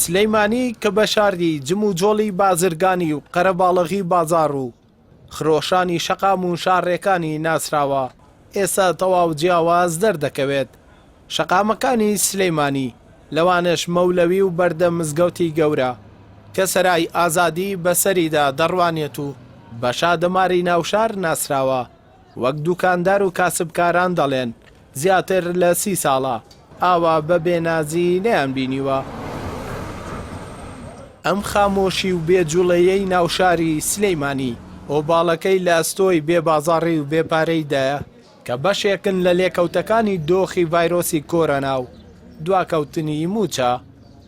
سلیمانی کە بە شاری جموجۆڵی بازرگانی و قەرەباڵغی بازاڕ و خرۆشانی شەقام و شاڕێکانی ناسراوە، ئێستا تەواو جیاواز دەردەکەوێت. شەقامەکانی سلیمانی، لەوانەش مەولەوی و بەردەم مزگەوتی گەورە، کە سەرای ئازادی بەسەریدا دەڕوانێت و بە شادەماری ناوشار ناسراوە، وەک دوکاندار و کاسبکاران دەڵێن، زیاتر لە سی ساڵە ئاوا بە بێنازی نەیانبینیوە. ئەم خامۆشی و بێ جوڵەیەی ناو شاری سلیمانی، ئۆباڵەکەی لە ئەستۆی بێ بازاڕی و بێ پارەیدایە کە بەشێکن لە لێکەوتەکانی دۆخی ڤایرۆسی کۆرۆنا و دواکەوتنی مووچە.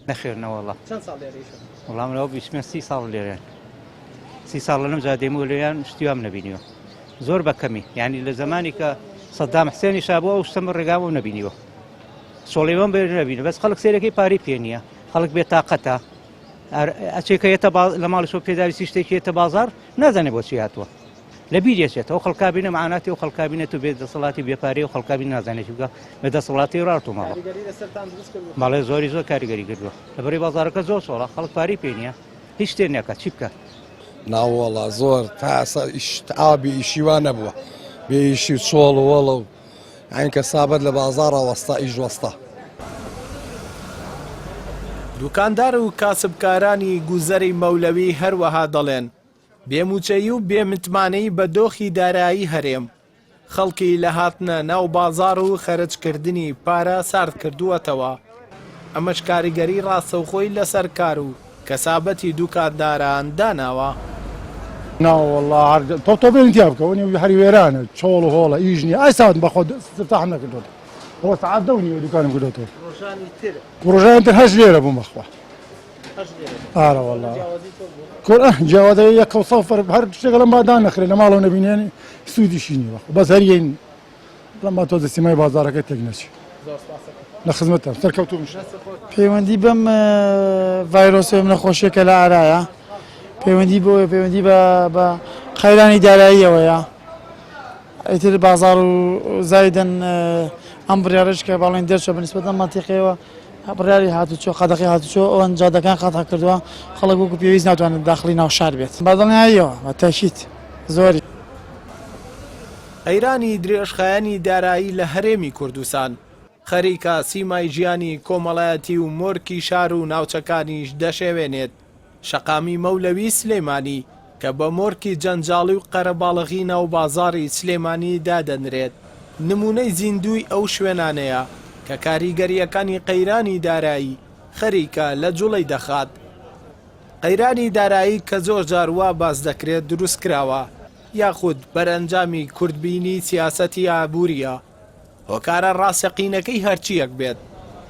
نەخێر نەوەڵا. چەند ساڵ لێرەی شەو؟ وەڵا من ئەوە بیستمە سی ساڵ لێرەن. سی ساڵە لەم جادەیەم و لێیان شتی وام نەبینیوە. زۆر بە کەمی یعنی لە زمانی کە سەدام حسێنی شابوو ئەو شتەم ڕێگامەوە نەبینیوە. سۆڵیوەم بێ نەبینی بەس خەڵک سێرەکەی پارەی پێ نییە خەڵک بێ تاقەتە ئەچێکە یەتە لە ماڵی شۆ پێداویستی شتێکی یەتە بازار نازانێ بۆچی هاتووە. لە بیر یەچێتەوە خەڵکابینە معاناتی و خەڵکابینێت و بێ دەسەڵاتی بێپارەی و خەڵکابین نازانێت بکە بە دەسەڵاتی ڕاتۆ ماڵە ماڵێ زۆری زۆر کاریگەری کردووە لەبەری بازارەکە زۆر سۆڵە خەڵک پارەی پێ نییە هیچ شتێ نەکە چی بکە ناوەڵا زۆر تاسە ئابی ئیشی وا نەبووە بێ ئیشی و چۆڵ وەڵە و عین کە سابەت لە بازاڕا وەستا ئیش وەستا. دوکاندار و کاسبکارانی گوزەری مەولەوی هەروەها دەڵێن، بێ مووچەیی و بێ متمانەیی بە دۆخی دارایی هەرێم، خەڵکی لە هاتنە ناو بازاڕ و خەرجکردنی پارە سارد کردووەتەوە، ئەمەش کاریگەری ڕاستەوخۆی لەسەر کار و کەسابەتی دوکانداران داناوە. ناوەڵا هەر تۆ تۆ بێنی تیا بکە وەنی هەر وێرانە چۆڵ و هۆڵە ئیش نییە ئای ساعت بەخۆ استفتاحم نەکردۆتەوە بۆ ساعت دە و نیوە دوکانم کردۆتەوە ڕۆژانی تر ڕۆژانی تر هەش لێرە بووم بەخوا ئارە وەڵا کۆر ئەه جیاوازە یەکە و سەفر هەر شتێک لەم با دانەخرێ لە ماڵەوە نەبینێن سوودیشی نییە بەس هەر یەین لەم با تۆزە سیمای بازارەکە تێک نەچێ لە خزمەتتان سەرکەوتوو بن. پەیوەندی بەم ڤایرۆسە و نەخۆشیە کە لە ئارایە پەیوەندی بۆ پەیوەندی بە بە قەیرانی داراییەوەیە ئیتر بازار و زایدن ئەم بڕیارەش کە باڵێن دەرچوە بەنسبەت ئەم مەنتیقەیەوە بڕیاری هاتوچۆ قەدەغەی هاتوچۆ ئەوان جادەکان قەتع کردووە خەڵک وەکو پێویست ناتوانێت داخڵی ناو شار بێت بە دڵنیاییەوە بە تەکید زۆری. قەیرانی درێژخایەنی دارایی لە هەرێمی کوردستان خەریکە سیمای ژیانی کۆمەڵایەتی و مۆرکی شار و ناوچەکانیش دەشێوێنێت. شەقامی مەولەوی سلێمانی کە بە مۆرکی جەنجاڵی و قەرەباڵغی ناو بازاڕی سلێمانی دادەنرێت، نموونەی زیندووی ئەو شوێنانەیە کە کاریگەرییەکانی قەیرانی دارایی خەریکە لە جوڵەی دەخات. قەیرانی دارایی کە زۆرجار وا باس دەکرێت دروستکراوە یاخود بەرئەنجامی کورتبینی سیاسەتی ئابوورییە، هۆکارە ڕاستەقینەکەی هەرچییەک بێت،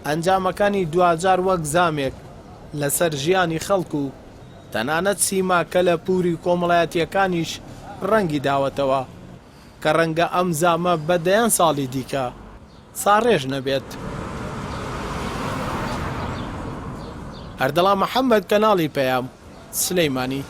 ئەنجامەکانی دواجار وەک زامێک لەسەر ژیانی خەڵک و تەنانەت سیما کەلەپووری کۆمەڵایەتییەکانیش ڕەنگی داوەتەوە، کە ڕەنگە ئەم زامە بە دەیان ساڵی دیکە ساڕێژ نەبێت. ئەردەڵان محەمەد، کەناڵی پەیام، سلیمانی.